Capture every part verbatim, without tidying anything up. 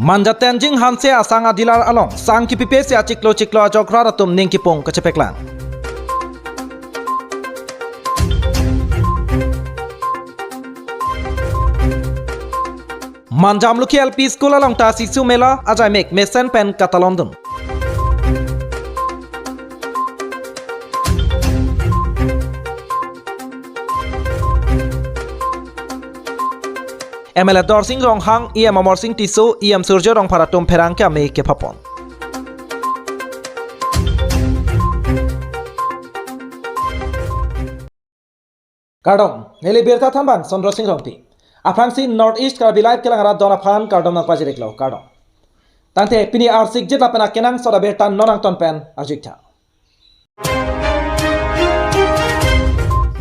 Manja Tenzing Hanse asang a-dealer along sang kipipe si achiklo chiklo ajok rat atum ning kipung kachepeklang. Manja Amlukhi L P School along ta Sisu Mela ajaimek mesen pen katalondun. M L A Dorsing Ronghang, E M Amarsing Tisso, E M Surjya Rongphar atum pherangke amei kephapon. Kardom, neli birta thanbang Chandra Sing Rongpi. Aphrangsi North East Karbi Live kelang arat don aphan kardom nangpajir-iklo, kardom. Tangte pini arsik jet lapen akenangsot abirta non angton pen arju-iktha.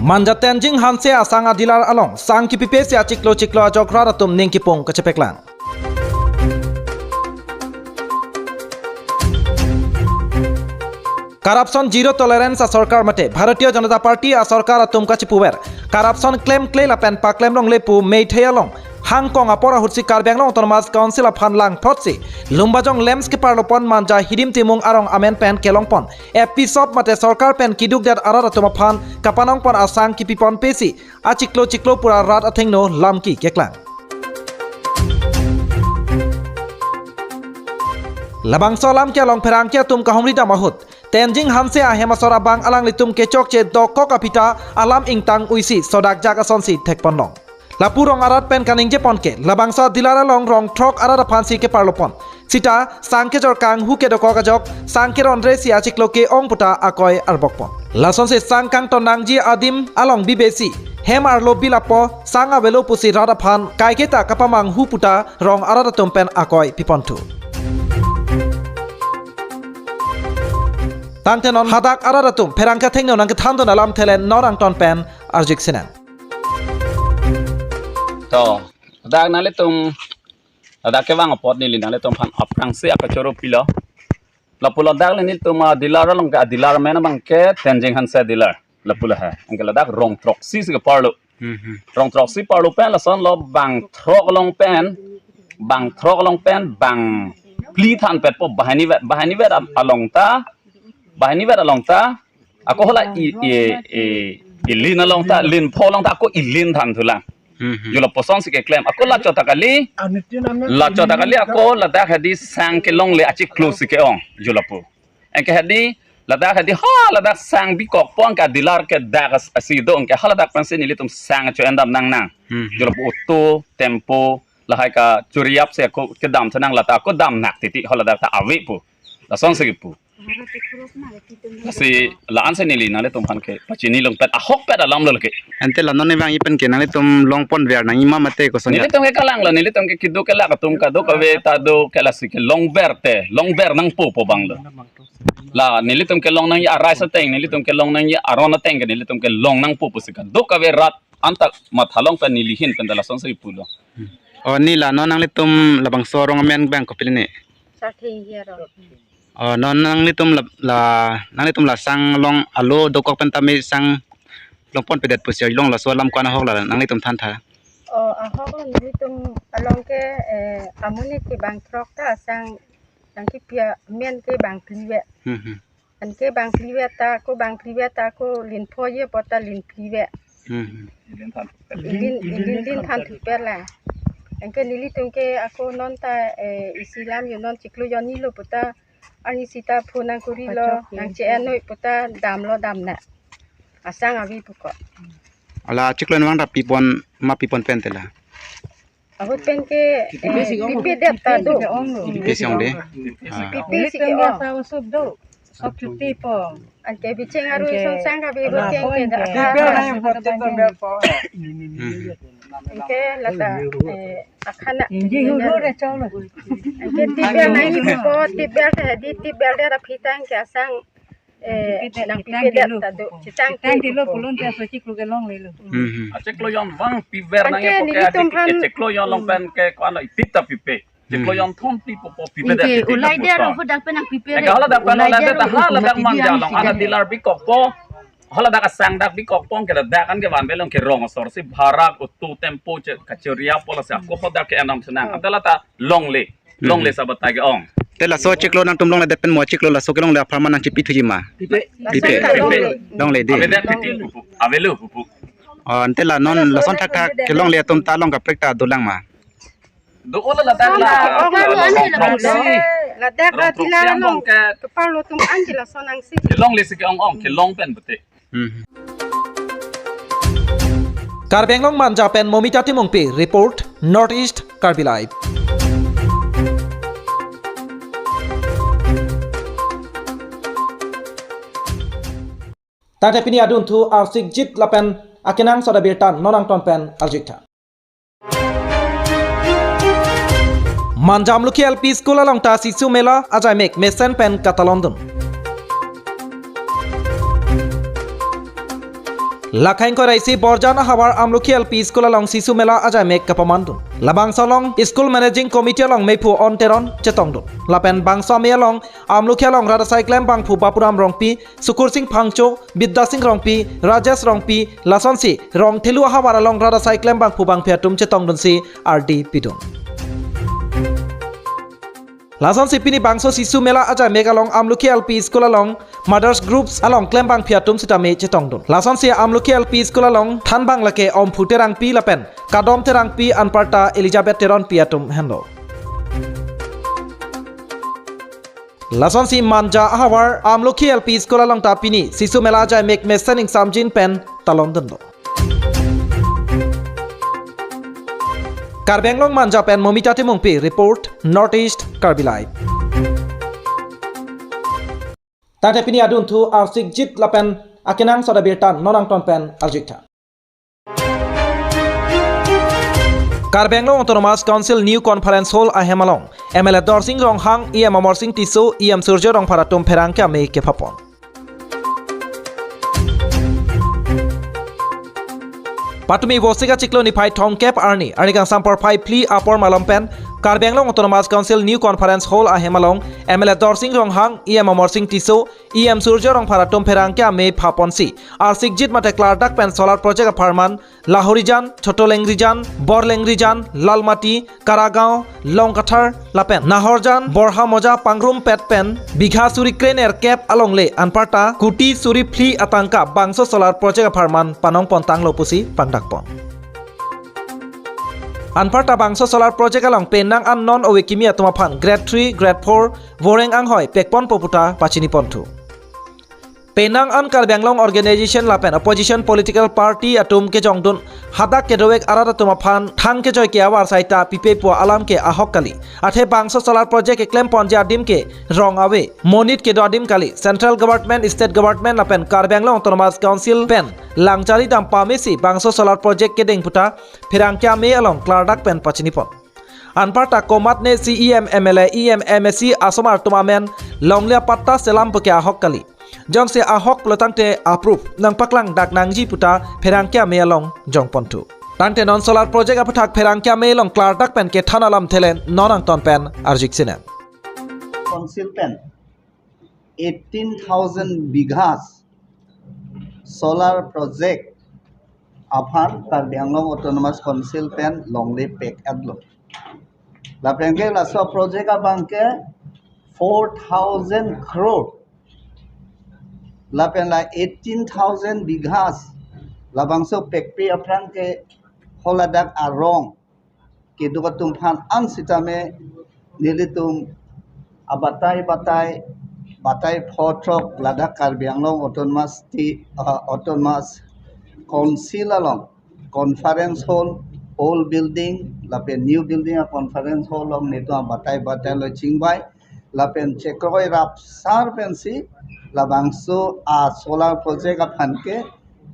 Manja Tenzing Hanse asang a-dealer along sang kipipe si achiklo chiklo ajok rat atum ning kipung kachepeklang. Corruption zero tolerance asorkar mate Bharatiya Janata Party asorkar atum kachipuver corruption klemkle lapen paklem longle pu Meitei along hangkong apor ahutsi Karbi Anglong Autonomous Council aphan langphrotsi Lumbajong LAMPS keparlopon Manja Hidim Timung arong amen pen kelongpon F P shop mate sorkar pen kidukdet arat atum aphan kapanongpon asang kipiponpe si achiklo chiklo pura rat athengno lamki keklang. Labangso alam ke along pherangke atum kahumri dam ahut Tenzing Hanse ahem asor abang alanglitum kechokche dokok aphi ta alam ingtang uisi sodak jak asonsi thekponlong. Lapu rong arat pen kaningjepon ke labangso a-dealer along rong throk arat aphansi keparlopon. Sita sang kejor kanghu kedokok ajok sang keronre si achiklo ke-ong puta akoi arbokpon. Lasonsi sang kangton nangji adim along bibesi hem arlo bilapo sang avelo pusi rat aphan kaiketa kapamanghu puta rong arat atum pen akoi piponthu. Tangte non hadak arat atum pherangke athengno nangkethandun alam thelen non angton pen arju-ik sinang. To, dak nanglitum, dak kevang apot neli nanglitum aphan aphrangsi akachoro pilo. Lapulo dak le nelitum a-dealer along ke a-dealer amen abang ke Tenzing Hanse dealer. Lapulo he. Anke ladak rong throksi si keparlo. Hmm, hmm. Rong throksi parlo pen lasonlo bang throk along pen, bang throk along pen, bang phli thanpetpo bahinivet, bahinivet al-, along ta, bahinivet along ta, ako hala i, i, i, ilin along ta, lin pho along ta, ako ilin thanthulang. Hmm, hmm. Jo lapuson si keklem. Ako lachot ta kali, lachot ta kali ako ladak hedi sang kelongle achiklo si ke-ong. Jo lapu. Anke hedi, ladak hedi, ha, ladak sang bikokpo anke a-dealer ke dak as-, asi do, anke ha ladak pensi nelitum sang cho-en dam nangnang. Hmm. Jo lapu auto, tempo, lahai kachori ap si ako kedam thanang, lata ako dam nak titi, ha ladak ta ave pu. Lasonsi kepu. Lasi la-ansi neli nanglitum aphan kepachini longpet ahokpet alam lo lake. Ante la non evang ipen ke nanglitum longponver nangji ma mate koson ya? Nelitum ke kalang lo, nelitum ke keduk kelak atum kadokave ta do ke lasi kelongver te, longver nangpo pu abang lo. La nelitum kelong nangji arai ateng, nelitum kelong nangji aron ateng ke nelitum kelong nangpo pusi kadokave rat anta mathalong pen neli ahin pen ta lasonsi pulo. Hmm. O, neli la non nanglitum labangso arong amen abang kopilo ne? Sarthe Ingjir arong. O, non nanglitum la, la, nanglitum la sang along alo dokok pen tame sang longponpedet pusi arjulong, laso alam ko-an ahok la nanglitum thantha? O, ahok lo, nelitum along ke, eh, amonit ke bang throk ta sang, sang kipi amen ke bang phlivet. Hmm, hmm. Anke bang phlivet ta ako, bang phlivet ta ako lin pho je pu ta lin phlivet. Hmm, hmm. Ilin, ilin, lin thanthupe la. Anke nelitum ke ako non ta, eh, isi lam jo non chiklo jonni lo pu ta, arnisi ta phone nangkorilo, nangche-en noi pu ta damlo damna. Asang ave pu ko. Hala chiklo jen abang ta pipon ma pipon pen te la? Ahut pen ke, eh, pipedet ta do. Pipe si ong de. Ah. Pipe si ke ong. Sop chuti po. Anke bicheng aru ison sang ka bi ahut pen ke da. Pipe na yang poti to ber po. Hmm. Anke lata, eh, akhana. Inji hulu re cholo. Anke tiber na hi po, tiber ke di tiber de ra phitang ke asang, eh, nangpipedet ta do. Chitang kilo pulun te so chiklo kelonglelo. Hmm, hmm. Achiklo jon vang piver nang anke po ke nelitum adik aphan ke chiklo jon along pen ke ko-an lo ipit ta pipe. Chiklo jon thom pi po po pipe. Inke de ulai de ro hodak pen nangpipe. Eka hala dak pen ulai de ta hala dak Manja along ana dealer bikokpo. Hala dak asang dak bikokpo ke dak an ke vanve long ke rong asor si bhara auto tempo che kachori ap pu lasi ako hodak ke anam senang. Anta lata longle. Longle sa batai ke-ong. Te laso chiklo nangtum longledet pen mo chiklo laso kelongle apharman nangchipithuji ma? Pipe. Pipe. Pipe. Longle dei. Avedet pitil hupu. Avelo hupu. Oh, ante la non lason thakthak kelongle atum ta along kaprek ta dolang ma? Do-o la ladak la. Ladak la. Ladak la. Ladak la. Rong proksi abang ke. Kepar lo tum an jela sonang si. Kelongle si ke-ong-ong, kelong pen bete. Hmm. Karbi Anglong Manja pen Momita Timungpi report, North East Karbi Live. Tangte pini adunthu arsikjit lapen akenangsot abirta non angton pen arjuitha. Manja Amlokhi L P School along ta Sisu Mela ajaimek mesen pen katalondun. Lakhang korai si Borjan ahavar Amlokhi L P School along Sisu Mela ajaimek kapamandun. Labangso along School Managing Committee along mephu On Teron chetongdun. Lapen bangso amei along Amlokhi along rat asai klembangphu Bapuram Rongpi, Sukursing Phangcho, Bidya Sing Rongpi, Rajesh Rongpi, lasonsi Rongthelu ahavar along rat asai klembangphu bangphi atum chetongdunsi ardi pidun. Lasonsi pini bangso Sisu Mela ajaimek along Amlokhi L P School along Mothers Groups along klembangphi atum sitame chetongdun. Lasonsi Amlokhi L P School along thanbang lake Omphu Terangpi lapen Kadom Terangpi anparta Elizabeth Teronpi atum henlo. Lasonsi Manja ahavar Amlokhi L P School along ta pini Sisu Mela ajaimek mesen ingsamjin pen talondunlo. Karbi Anglong Manja pen Momita Timungpi report, North East Karbi Live. Tangte pini adunthu arsikjit lapen akenangsot abirta non angton pen arjuitha. Karbi Anglong Autonomous Council New Conference Hall ahem along M L A Dorsing Ronghang, E M Amarsing Tisso, E M Surjya Rongphar atum pherangke amei kephapon. Patumi Vosik achiklo niphai thomkep arni, arni kangsam porphai phli apor malom pen Karbi Anglong Autonomous Council New Conference Hall ahem along M L A Dorsing Ronghang, E M Amarsing Tisso, E M Surjya Rongphar atum pherangke amei phaponsi arsikjit mate klardak pen solar project apharman Lahorijan, Chotolengrijan, Borlengrijan, Lalmati, Karagaon, Longkathar lapen Nahorjan, Borhamoja pangrumpet pen bigha suri krenerkep alongle anparta kuti suri phli atangka bangso solar project apharman panongpontanglo pusi pangdakpon. Anparta bangso solar project along penang an non ove kimi atum aphan grade three, grade four voreng anghoi pekponpo puta pachiniponthu. Penang an Karbi Anglong organization lapen opposition political party atum kejongdun hadak kedovek arat atum aphan thang kejoi ke avar saita pipe pu alam ke ahok kali. Athe bangso solar project keklemponji adim ke rong ave, monit kedo adim kali. Central government, state government lapen Karbi Anglong Autonomous Council pen langchari dam pamesi bangso solar project kedeng puta pherangke amei along klardak pen pachinipon. Anparta komatne C E M, M L A, E M, M A C asomar atum amen longle apatta selam puke ahok kali. Jongsi ahok pulotangte approve nangpaklangdak nangji puta pherangke amei along jongponthu. Tangte non solar project aputhak pherangke amei along klardak pen kethan alamthe le non angton pen arjuik sinem. Council pen eighteen thousand bighas solar project aphan Karbi Anglong Autonomous Council pen longle pek-etlo. Lapen ke laso project abang ke four thousand crore. Lapen la eighteen thousand bighas labangso pekpe aphrang ke holadak arong kedo atum aphan an sitame nelitum abatai batai, batai photrok ladak Karbi Anglong Autonomous State, ah, Autonomous Council along conference hall, old building lapen new building a conference hall along nelitum abatai batai lo chingvai lapen chekroi rapsar pensi labangso a solar project aphan ke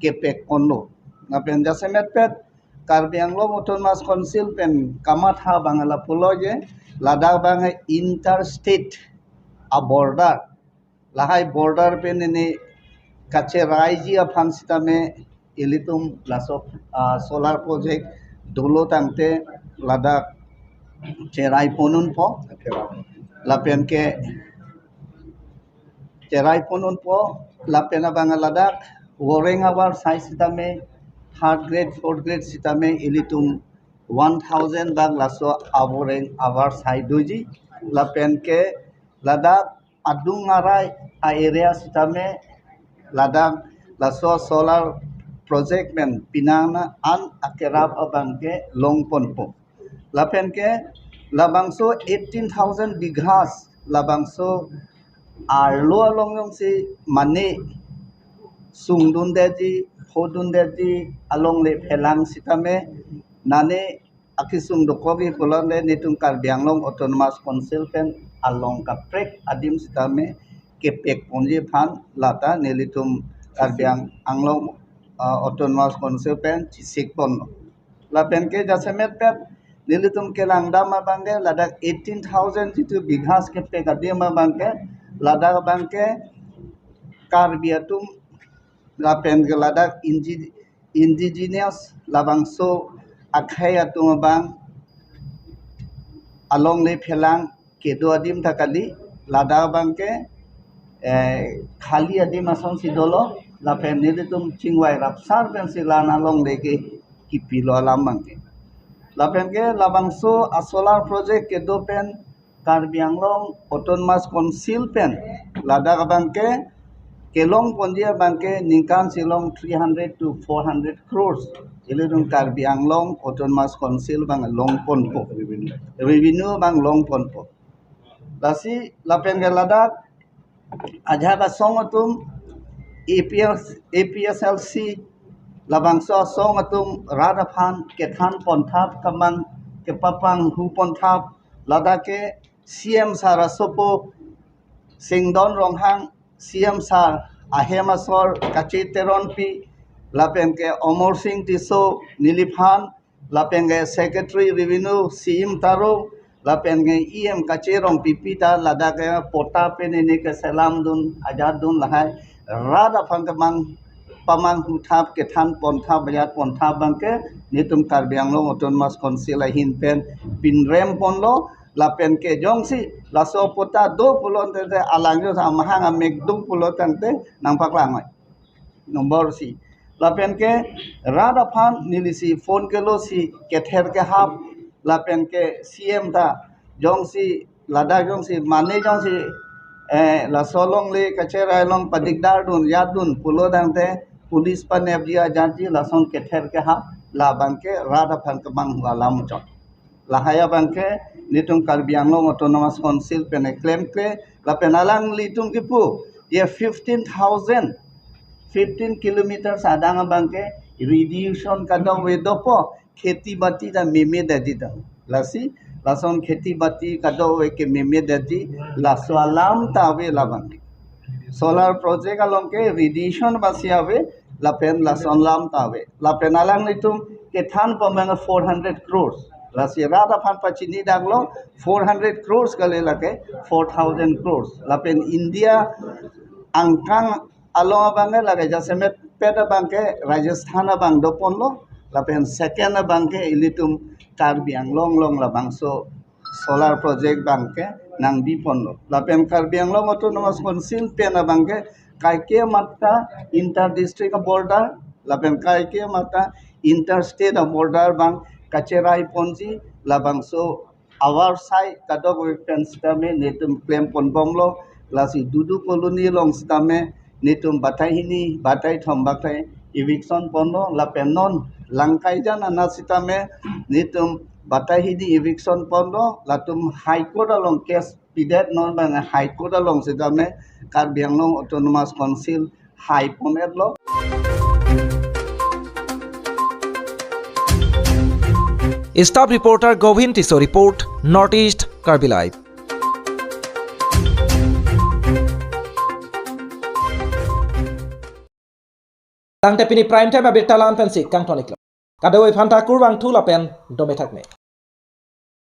kepekponlo. Lapen jasemet pet Karbi Anglong Autonomous Council pen kamatha abang lapulo je, ladak abang interstate a border. Lahai border pen neli kacheraiji aphan sitame ilitum laso, ah, solar project dolo tangte ladak cherai ponunpo. Lapen ke cherai ponunpo, lapen abang ladak voreng avar sai sitame, third grade, fourth grade sitame ilitum one thousand bak laso avoreng avarsai doji, lapen ke ladak adung arai a-area sitame ladak laso solar project pen penang an akerap abang ke longponpo. Lapen ke labangso eighteen thousand bighas labangso arlo along jongsi mane sungdundetji, phodundetji, alongle phelang sitame nane akesung dokokji pulote nelitum Karbi Anglong Autonomous Council pen along kaprek adim sitame kepekponji aphan lata nelitum Karbi Ang-, Anglong, ah, Autonomous Council pen chesikponlo. Lapen ke jasemet pet nelitum kelangdam abang ke ladak eighteen thousand jitu bighas kepek adim abang ke ladak abang ke Karbi atum lapen ke ladak inji indigenous labangso akhei atum abang alongle phelang kedo adim ta kali, ladak abang ke, eh, khali adim asonsi dolo, lapen nelitum chingvai rapsar pensi la-an alongle ke kipilo alam abang ke. Lapen ke labangso a-solar project kedo pen Karbi Anglong Autonomous Council pen ladak abang ke kelongponji abang ke ningkan si along three hundred to four hundred crores. Ilitum Karbi Anglong Autonomous Council abang longponpo. Revenue abang longponpo. Lasi lapen ke ladak ajahak asong atum A P S, A P S L C labangso asong atum rat aphan kethanponthap kemang kepapanghuponthap ladak ke C M sir asopo Singdon Ronghang, C M sir ahem asor Kache Teronpi, lapen ke Amarsing Tisso neliphan, lapen ke Secretary Revenue C M Taro, lapen ke E M Kache Rongpipi ta ladak ke patta pen neli keselamdun ajatdun lahai rat aphan kemang pamanghuthap kethanponthap ajatponthap abang ke nelitum Karbi Anglong Autonomous Council ahin pen pinremponlo, lapen ke jongsi laso patta do pulote te alang jo amahang amek do pulo tangte nangpaklang oi. Nombor isi. Lapen ke rat aphan nelisi phone kelosi kether kehap lapen ke C M ta jongsi ladak jongsi mane jongsi, eh, laso alongle kacherai along padikdardun ajatdun pulo tangte police panepji ajatji lason kether kehap labang ke rat aphan kemanghu alam chot. Lahai abang ke nelitum Karbi Anglong Autonomous Council pen klemkle lapen alanglitum kipu ye fifteen thousand, fifteen kilometers adang abang ke irrigation kadokave dopo, kheti bati ta memedetji ta. Lasi lason kheti bati kadokave kememedetji laso alam ta ave labang. Solar project along ke irrigation basi ave lapen lason alam ta ave. Lapen alanglitum kethanpo abang four hundred crores. Lasi rat aphan pachini daklo four hundred crores kali lake four thousand crores. Lapen India angkang along abang ke lake jasemet pet abang ke Rajasthan abang doponlo, lapen second abang ke ilitum Karbi Anglong along labangso solar project abang ke nangbiponlo. Lapen Karbi Anglong Autonomous Council pen abang ke kaike matta inter district border, lapen kaike matta inter state border abang kacheraponji labangso avarsai kadokave pen sitame nelitum klemponbomlo, lasi Dudu Colony along sitame nelitum batai hini, batai thom batai eviction ponlo, lapen non Langkaijan anat sitame nelitum batai hini eviction ponlo, latum High Court along case pidet non abang High Court along sitame Karbi Anglong Autonomous Council haiponetlo. Staff reporter Govin Tisso report, North East Karbi Live. Tangte pini prime time abirta la-an pensi kangtoniklo. Kadokave aphanta kurvangthu lapen dome thakme.